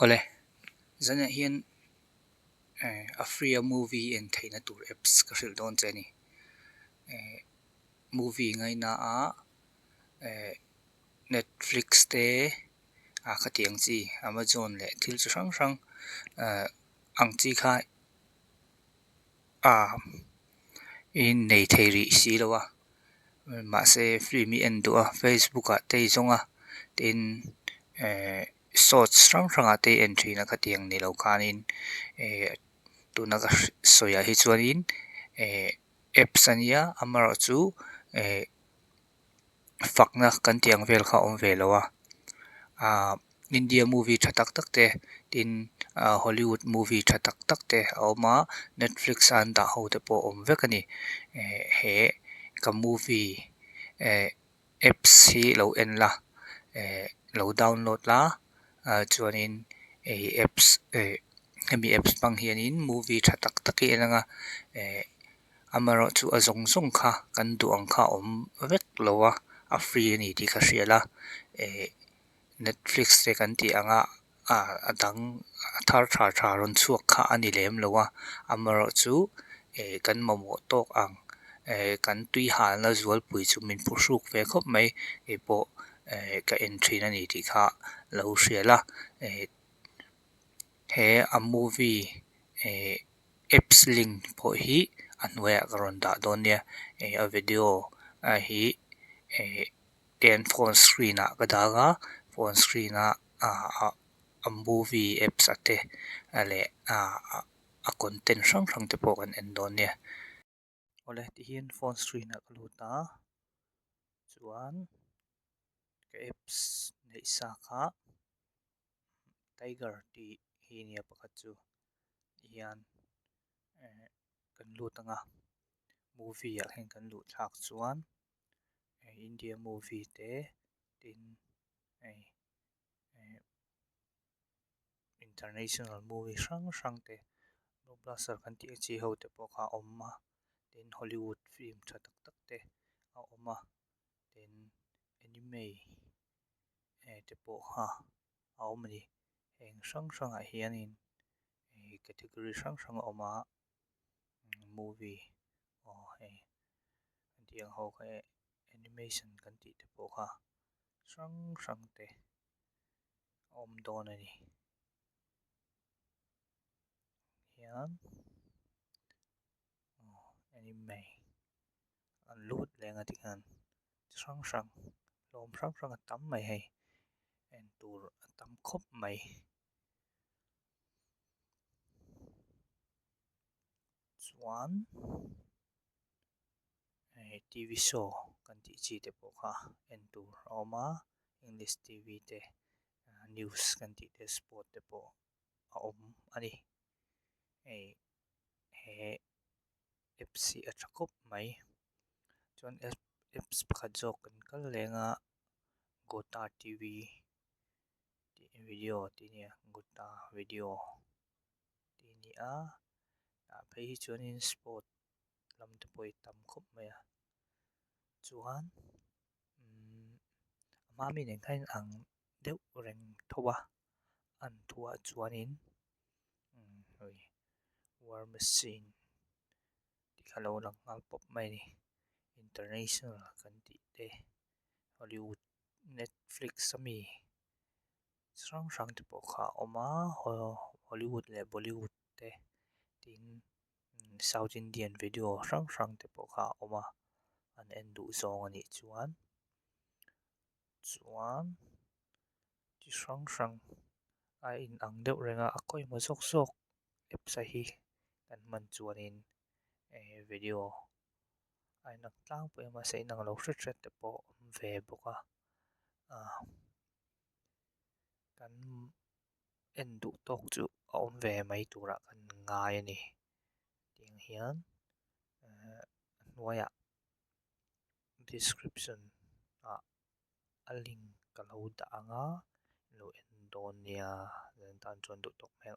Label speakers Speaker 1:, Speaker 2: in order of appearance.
Speaker 1: Awle zanah hian eh a free a movie en theihna tur apps ka hrilh dawn che a ni. Eh movie ngaina a eh Netflix te a khatiang chi Amazon leh thil chi hrang hrang eh ang chi kha a i nei thei rih si lo a mahse film i en duh a Facebook ah te i zawng a tin eh shorts hrang hrangah te i en thin a khatiang ni lo khanin eh tuna ka sawiah hi chuanin eh apps a nia amaherawhchu eh fakna kan tih ang vel kha a awm ve lo a ah India movie tha tak tak te tin ah Hollywood movie tha tak tak te a awm a Netflix a an dah ho te pawh a awm vek a ni eh he ka movie eh apps hi lo en la eh lo download la ah chuanin hei apps eh hemi apps hmang hianin movie tha tak tak hi en anga eh amaherawhchu a zawng zawng kha kan duh ang kha a awm vek lo a a free a ni tih ka hria la eh Netflix te kan tih anga ah a dang a thar tha tha rawn chhuak kha a ni lem lo a amaherawhchu eh kan mamawh tawk ang eh kan tui halna zualpui chu min phuhruk ve khawp mai keipawh eh ka en thin a ni tih kha lo hria la eh he a movie eh apps link pawh hi a hnuaiah ka rawn dah dawn nia eh a video a hi eh ten phone screen ah ka dah anga phone screen a ah a movie apps a te leh ah a content hrang hrang te pawh kan en dawn nia. Awle tihian phone screen ah ka lut a chuan ka apps neih sa kha tiger tih hi nia pakhat chu tihian eh kan lut anga movie ah hian kan luh thlak chuan hei India movie te tin hei eh international movie hrang hrang te blockbuster kan tih ang chi ho te pawh kha a awm a tin hollywood film tha tak tak te a awm a tin anime eh te pawh kha a awm a ni heng hrang hrangah hianin ih category hrang hrang a awm a movie aw hei tiang ho kha eh animation kan tih te pawh kha hrang hrang te a awm dawn a ni hian aw anime an lut leng a tikhian chi hrang hrang hlawm hrang hrang a tam mai hei en tur a tam khawp mai. Chuan hei t v show kan tih chi te pawh kha en tur a awm a english t v te news kan tih te sport te pawh a awm a ni hei he apps hi a tha khawp mai chuan apps pakhat zawk kan kal leng a gota t v tih video tih a nia gota video tih a ni a tah phei hi chuanin sport lam te pawh hi tam khawp mai a chuan umm a hma mi nen khan ang deuh reng tho a an thuah chuanin umm hei war machine tih kha a lo lang nghal pawp mai a ni international kan tih te hollywood netflix ami chi hrang hrang te pawh kha a awm a hollywood leh bollywood te tin south indian video hrang hrang te pawh kha a awm a an en duh zawng a nih chuan chuan chi hrang hrang a in ang deuh reng a a kawihmawh zawk zawk apps a hi kan hman chuanin eh video a inang tlangpui a mahse inang lo hret hret te pawh a awm ve bawk a ah kan en duh tawk chu a awm ve mai turah kan ngai a ni tiang hian eh a hnuaiah description ah a link ka lo dah ang a lo en dawn nia tan chuan duh tawk hmel.